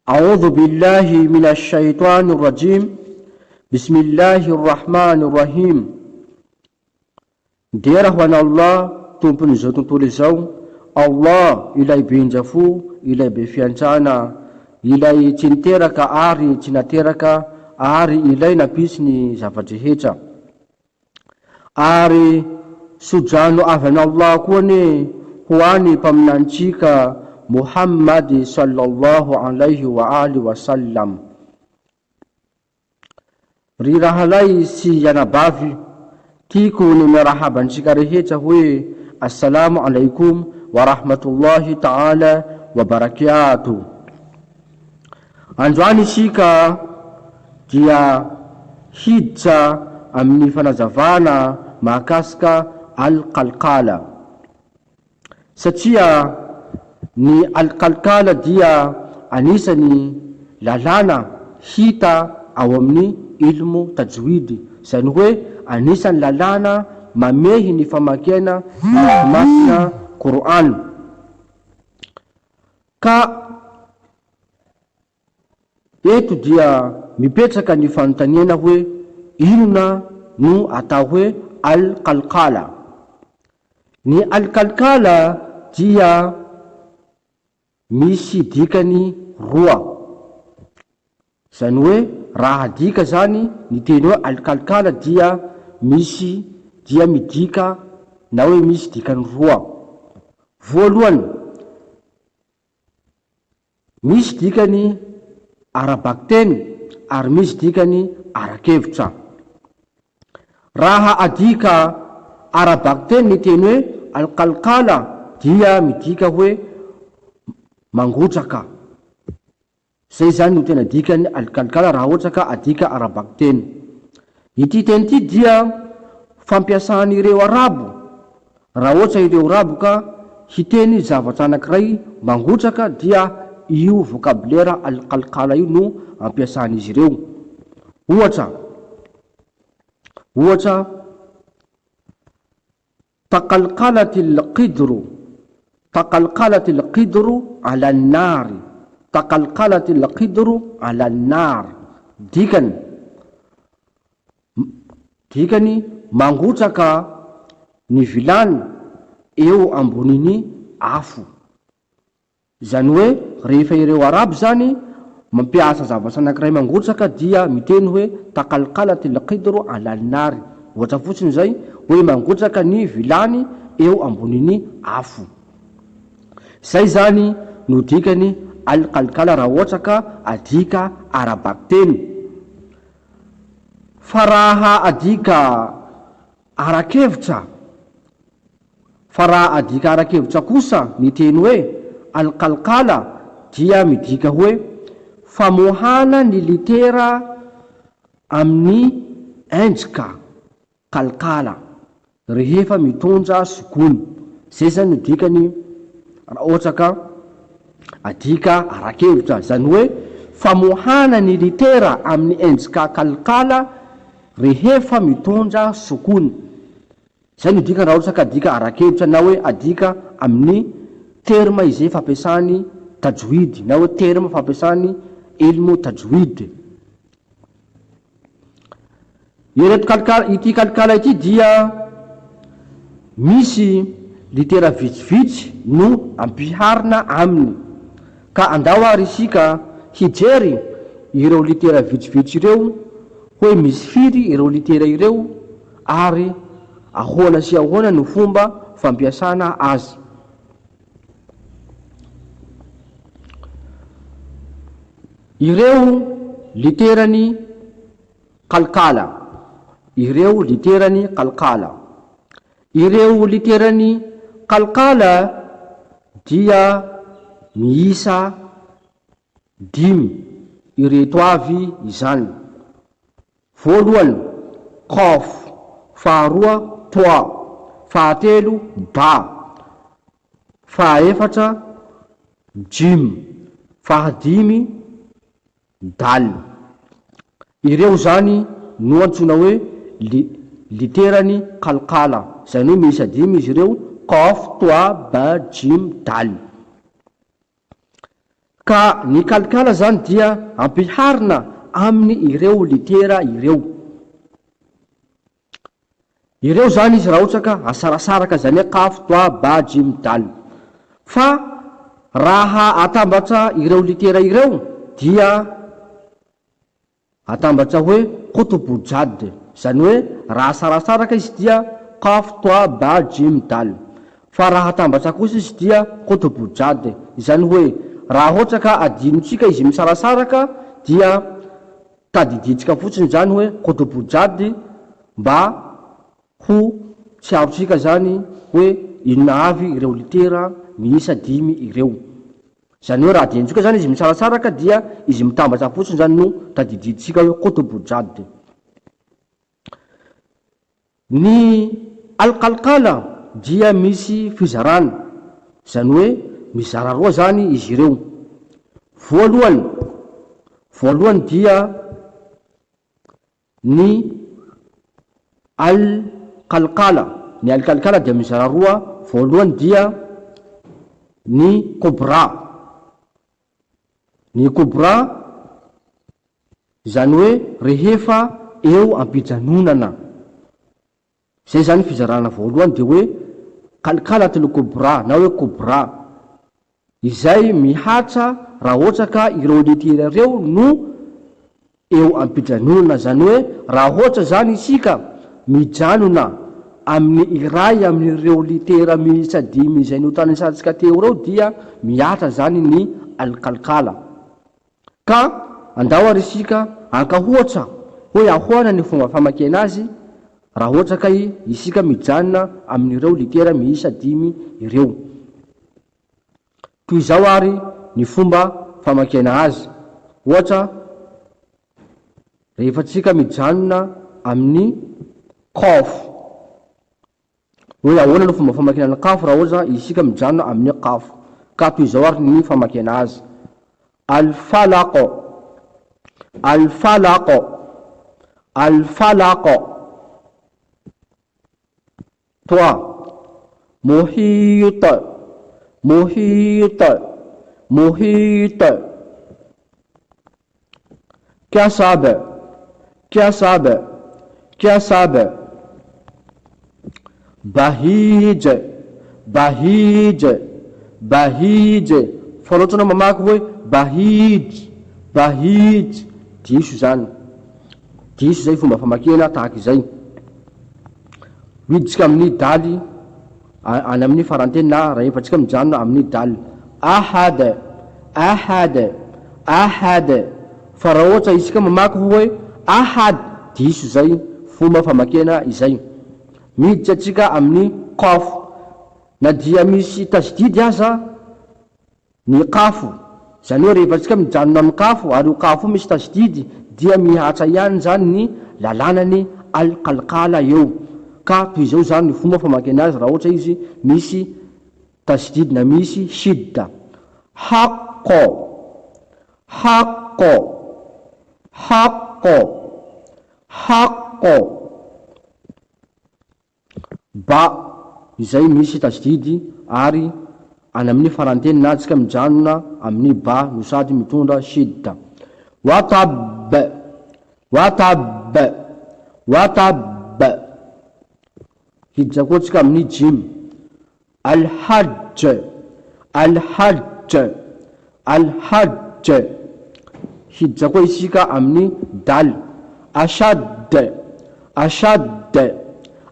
A'udhu billahi minash shaitanir rajim Bismillahir Rahmanir Rahim Dera ho an'Allah Tompon'izao tontolo izao, Allah ilay be indrafo, ilay be fiantrana, ilay tsy niteraka ary tsy nateraka ary ilay nampisy ny zava-drehetra. Ary tsodrano avy an'i Allah koa anie ho an'i Mpaminanintsika Mohammad sallallahu alaihi wa alihi wa sallam. Ry rahalahy sy anabavy, tiako ny miarahaba antsika rehetra hoe Assalamo alaikum wa rahmatullahi ta'ala wa barakiatuh. Androany isika dia hiditra amin'ny fanazavana mahakasika Al-Qalqala. Satria ny Al-Qalqala dia anisan'ny lalàna hita ao amin'ny Ilmo Tajwid, izany hoe anisan'ny lalàna mamehy ny famakiana ny boky masina Qur'an. Ka eto dia mipetraka ny fanontaniana hoe inona no atao hoe Al-Qalqala? Ny Al-Qalqala dia misy dikany roa. Izany hoe raha adika izany ny teny hoe Al-Qalqala dia misy dia midika na hoe misy dikany roa. Voalohany, misy dikany ara-bakiteny ary misy dikany ara-kevitra. Raha adika ara-bakiteny ny teny hoe al-qalqala dia midika hoe mangotraka. Izay izany no tena dikan'ny al-qalqala raha ohatra ka adika ara-bakiteny. Ity teny ity dia fampiasan'ireo Arabo raha ohatra ireo Arabo ka hiteny zavatra anankiray mangotraka dia io vocabulaire al-qalqala io no ampiasan'izy ireo. Ohatra, ohatra. Taqalqalatil qidru Taqalqalatil qidru ala an-nary Taqalqalatil qidru ala an-nar Dikany, Dikany, mangotraka ny vilany eo ambonin'ny afo. Izany hoe rehefa ireo Arabo izany mampiasa zavatra anankiray mangotraka dia miteny hoe taqalqalatil qidru alal nary, ohatra fotsiny izay, hoe mangotraka ny vilany eo ambonin'ny afo. Izay izany no dikany al qalqala raha ohatra ka adika ara-bakiteny. Fa raha adika ara-kevitra, Fa raha adika ara-kevitra kosa ny teny hoe al-qalqala dia midika hoe famohana ny litera amin'ny endrika qalqala rehefa mitondra sukun. Izay izany no dikany raha ohatra ka adika ara-kevitra, izany hoe famohana ny litera amin'ny endrika qalqala rehefa mitondra sukun. Izay no dikany raha ohatra ka adika ara-kevitra na hoe adika amin'ny terme izay fampiasany tajwid na hoe terme fampiasany ilmo tajwid. Ireto kalkala, ity kalkala ity dia misy litera vitsivitsy no ampiharina aminy. Ka andao ary isika hijery ireo litera vitsivitsy ireo hoe misy firy ireo litera ireo ary ahoana sy ahoana no fomba fampiasana azy. Ireo literan'ny qalqala Ireo literan'ny qalqala Ireo literan'ny qalqala dia miisa dimy, ireto avy izany. Voalohany, Qaf, faharoa, Twa, fahatelo, Ba, fahaefatra, Jim, fahadimy, Dal. Ireo izany no antsoina hoe li, literan'ny Qalqala, izany hoe miisa dimy izy ireo, Qaf, Twa, Ba, Jim, Dal. Ka ny qalqala zany dia ampiharina aminy ireo litera ireo. Ireo zany izy raha ohatra ka asarasaraka zany hoe qaf, twa, ba, jim, dal. Fa raha atambatra ireo litera ireo dia Atambatra hoe Qutbu Jad, izany hoe raha asarasaraka izy dia Qaf, Twa, Ba, Jim, Dal. Fa raha atambatra kosa izy dia Qutbu Jad, izany hoe raha ohatra ka adinontsika izy misarasaraka dia tadidintsika fotsiny izany hoe Qutbu Jad mba ho tsiarontsika izany hoe inona avy ireo litera miisa dimy ireo. Izany hoe raha adinontsika izany izy misaratsaraka dia izy mitambatra fotsiny izany no tadidintsika hoe Qutbu Jad. Ny Al-Qalqala dia misy fizarana, izany hoe mizara roa izany izy ireo. Voalohany, voalohany dia Ny Al-Qalqala, ny Al-Qalqala dia mizara roa, voalohany dia ny Kubra, ny Kubra izany hoe rehefa eo am-pijanonana. Izay izany fizarana voalohany dia hoe Qalqalatul Kubra na hoe Kubra, izay mihatra raha ohatra ka ireo litera ireo no eo am-pijanonana, izany hoe raha ohatra izany isika mijanona amin'ny iray amin'ireo litera miisa dimy izay notanisantsika teo ireo dia mihatra izany ny Al-Qalqala. Ka andao ary isika ankahoatra hoe ahoana ny fomba famakiana azy raha ohatra kay isika mijanona amin'ireo litera miisa dimy ireo. Toy izao ary ny fomba famakiana azy, ohatra rehefa tsika mijanona amin'ny qaf. Hoe ahoana no fomba famakiana ny qaf raha ohatra isika mijanona amin'ny qaf. Ka toy izao ary ny famakiana azy, Al-falaq, Al-falaq, Al-falaq. Twa, Muhit, Muhit, Muhit. Kasab, Kasab, Kasab. Bahij, Bahij, Bahij. Fa raha ohatra anao mamaky hoe Bahij, Bahij, diso izany. Diso izay fomba famakiana tahaka izay. Miditra amin'ny daly any amin'ny faranteny na rahefa tsika mijanona amin'ny dal. Ahad, ahad, ahad. Fa raha ohatra isika mamaky hoe ahad, diso izay fomba famakiana izay. Miditra tsika amin'ny qaf. Na dia misy tasdidy aza Ny qaf, izany hoe rehefa tsika mijanona amin'ny qaf ary io qaf io misy tasdidy dia mihatra ihany izany ny lalànany al-qalqala eo. Ka toy izao izany ny fomba famakiana azy raha ohatra izy misy tasdidy na misy shidda. Haqqo, haqqo, haqqo, haqqo. Ba, izay misy tasdidy ary any amin'ny faranteny na tsika mijanona amin'ny ba no sady mitondra shidda. Wa tab, wa tab, wa tab. Hiditra koa tsika amin'ny jim. Al-Hajj, Al-Hajj, Al-Hajj. Hiditra koa isika amin'ny dal. Ashad, Ashad,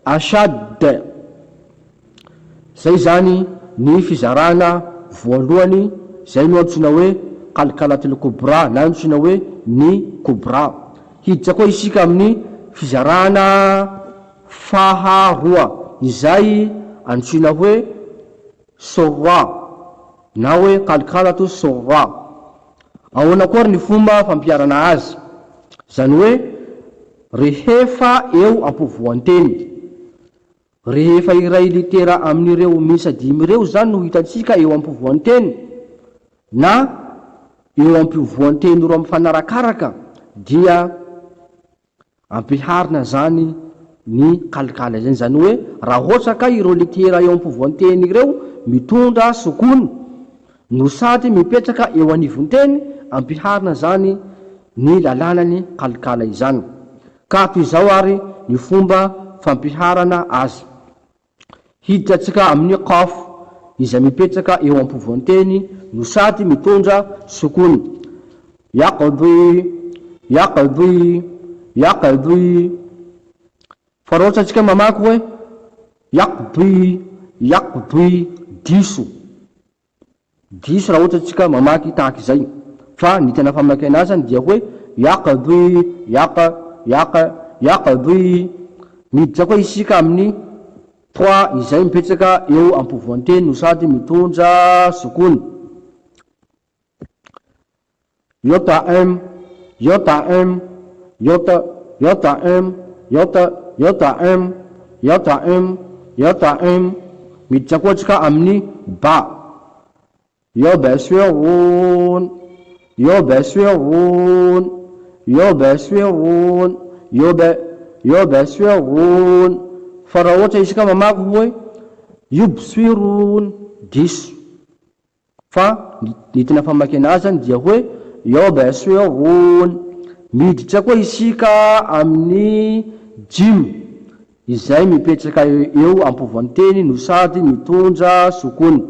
Ashad. Izay izany ny fizarana voalohany, izay no antsoina hoe Qalqalatul Kubra na antsoina hoe ny Kubra. Hiditra koa isika amin'ny fizarana Faharoa, izay antsoina hoe Sorra na hoe Qalqalatu Sorra. Ahoana koa ary ny fomba fampiharana azy? Izany hoe rehefa eo ampovoan-teny. Rehefa iray litera amin'ireo miisa dimy ireo izany no hitantsika eo ampovoan-teny na eo ampovoan-teny roa mifanarakaraka dia Ampiharina izany ny kalkala izany, izany hoe raha ohatra ka ireo litera eo ampovoan-teny ireo mitondra sokona, no sady mipetraka eo anivon-teny, ampiharina izany ny lalànan'ny qalqala izany. Ka toy izao ary ny fomba fampiharana azy. Hiditra antsika amin'ny qaf izay mipetraka eo ampovoan-teny no sady mitondra sukun. Yaqdi, yaqdi, yaqdi. Fa raha ohatra antsika mamaky hoe yaqdi, yaqdi, diso. Diso raha ohatra tsika mamaky tahaka izay. Fa ny tena famakiana azy zany dia hoe yaqdi, yaq, yaq, yaqdi. Miditra koa isika amin'ny trois izay mipetraka eo ampovoan-teny no sady mitondra sokony. Yota'im, yota'im, yot, yota'im, yot, yota'im, yota'im, yota'im. Miditra koa tsika amin'ny ba. Yobsirun, yobsirun, yobsirun, yob, yobsirun. Fa raha ohatra isika mamaky hoe yubsirun, diso. Fa ny tena famakiana azy zany dia hoe yubsirun. Miditra koa isika amin'ny jim izay mipetraka eo ampovoan-teny no sady mitondra sokony.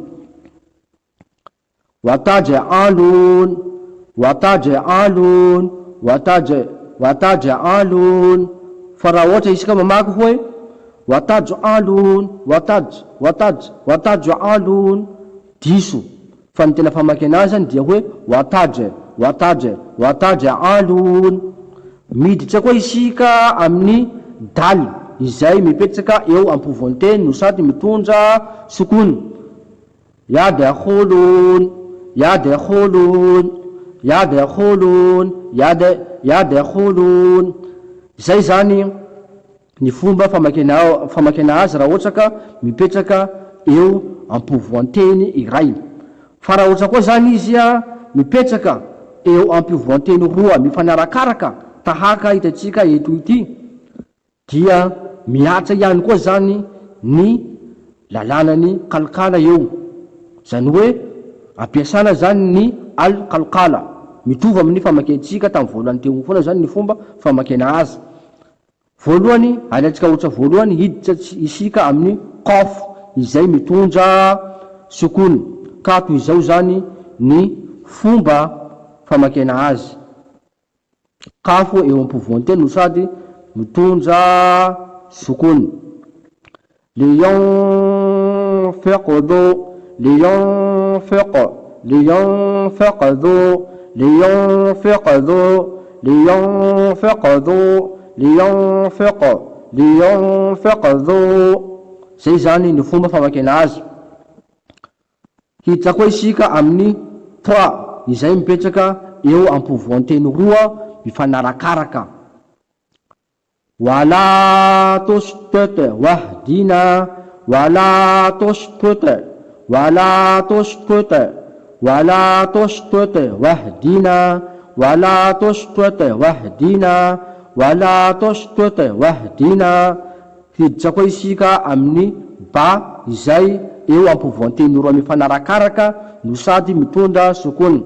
Wataj'alun, wataj'alun, wataj, wataj'alun. Fa raha ohatra isika mamaky hoe wataj'alun, wataj, wataj, wataj'alun. Diso, fa ny tena famakiana azy zany dia hoe wataj, wataj, wataj'alun. Miditra koa isika amin'ny dal izay mipetraka eo ampovoan-teny no sady mitondra sokony. Yadkhulun, yadkhulun, yadkhulun, yad, yadkhulun. Izay zany ny fomba famakiana famakiana azy raha ohatra ka mipetraka eo ampovoan-teny iray. Fa raha ohatra koa izany izy mipetraka eo ampovoan-teny roa mifanarakaraka tahaka hitantsika eto ity dia mihatra ihany koa izany ny lalànan'ny qalqala eo. Izany hoe ampiasana izany ny al-qalqala. Mitovy amin'ny famakiantsika tamin'ny voalohany teo foana izany ny fomba famakiana azy. Voalohany, alaintsika ohatra voalohany, hiditra isika amin'ny qaf izay mitondra sukun, ka toy izao izany ny fomba famakiana azy, qaf eo ampovoan-teny no sady mitondra sukun. Liyunfiq dhu, liyunfiq, liyunfiq dhu, liyunfiq dhu, liyunfiq dhu, liyunfiq, liyunfiq dhu. Zay izany ny fomba famakiana azy. Hiditra koa isika amin'ny trois izay mipetraka eo ampovoan-teny roa mifanarakaraka. Wala tushtut wahdina wala tushtut wala tushtut wala tushtut wahdina wala tushtut wahdina wala tushtut wahdina Hiditra koa isika amin'ny ba izay eo ampovoan-teny roa mifanarakaraka no sady mitondra sokony.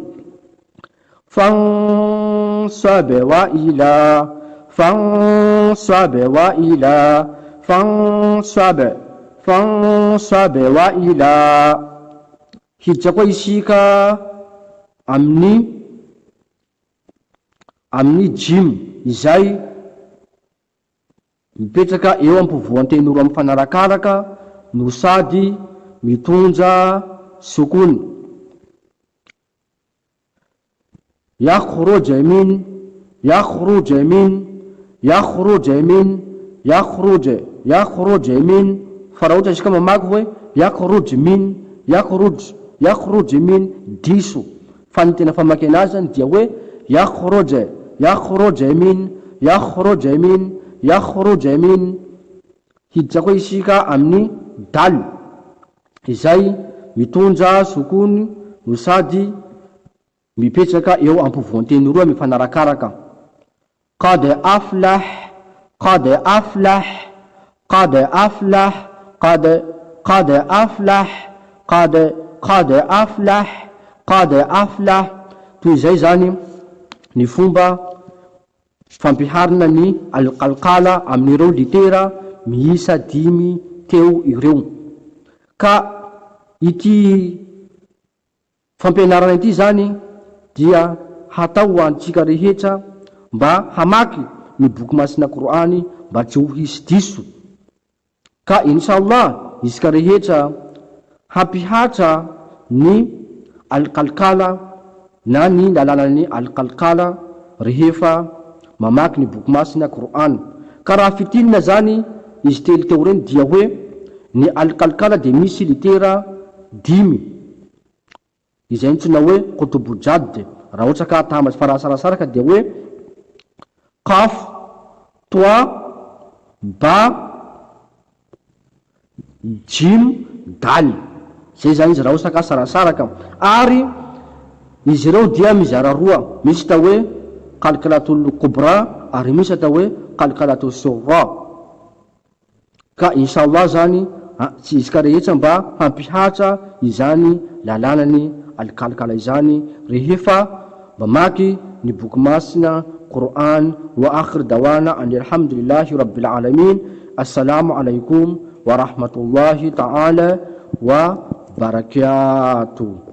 Fansab wa ila Fansab wa ila Fansab Fansab wa ila Hiditra koa isika amin'ny amin'ny jim izay mipetraka eo ampovoan-teny roa mifanarakaraka no sady mitondra sokony. Yakhruj min, yakhruj min, yakhruj min, yakhruj, yakhruj min, fa raha ohatra isika mamaky hoe yakhruj min, yakhruj, yakhruj min, diso, fa ny tena famakiana azy zany dia hoe yakhruj, yakhruj min, yakhruj min, yakhruj min, hiditra koa isika amin'ny dal izay mitondra sokony no sady mipetraka eo ampovoan-teny roa mifanarakaraka, Qad aflah, qad aflah, qad aflah, qad, qad aflah, qad, qad aflah. Qad aflah, toy izay izany ny fomba fampiharina ny Al-Qalqala amin'ireo litera miisa dimy teo ireo. Ka ity fampianarana ity izany dia hatao ho antsika rehetra mba hamaky ny boky masina Kor'any mba tsy ho hisy diso. Ka inshallah isika rehetra hampihatra ny Al-Qalqala na ny lalànan'ny Al-Qalqala rehefa mamaky ny boky masina Qur'an. Ka raha fitinina zany izy telo teo ireny dia hoe ny Al-Qalqala dia misy litera dimy. Izay antsoina hoe Qutbu Jad, raha ohatra ka atambatra fa raha asarasaraka dia hoe Qaf, Twa, Ba, Jim, Dal. Izay izany izy raha ohatra ka asarasaraka. Ary izy ireo dia mizara roa, misy atao hoe Qalqalatul Kubra ary misy atao hoe Qalqalatul Sughra. Ka inshallah zany tsy isika rehetra mba hampihatra izany lalanany alkalkala izany rehefa mamaky ny boky masina Quran wa akhir dawana anilhamdulillahi rabbil alamin assalamo alaikum wa rahmatullahi ta'ala wa barakatuh.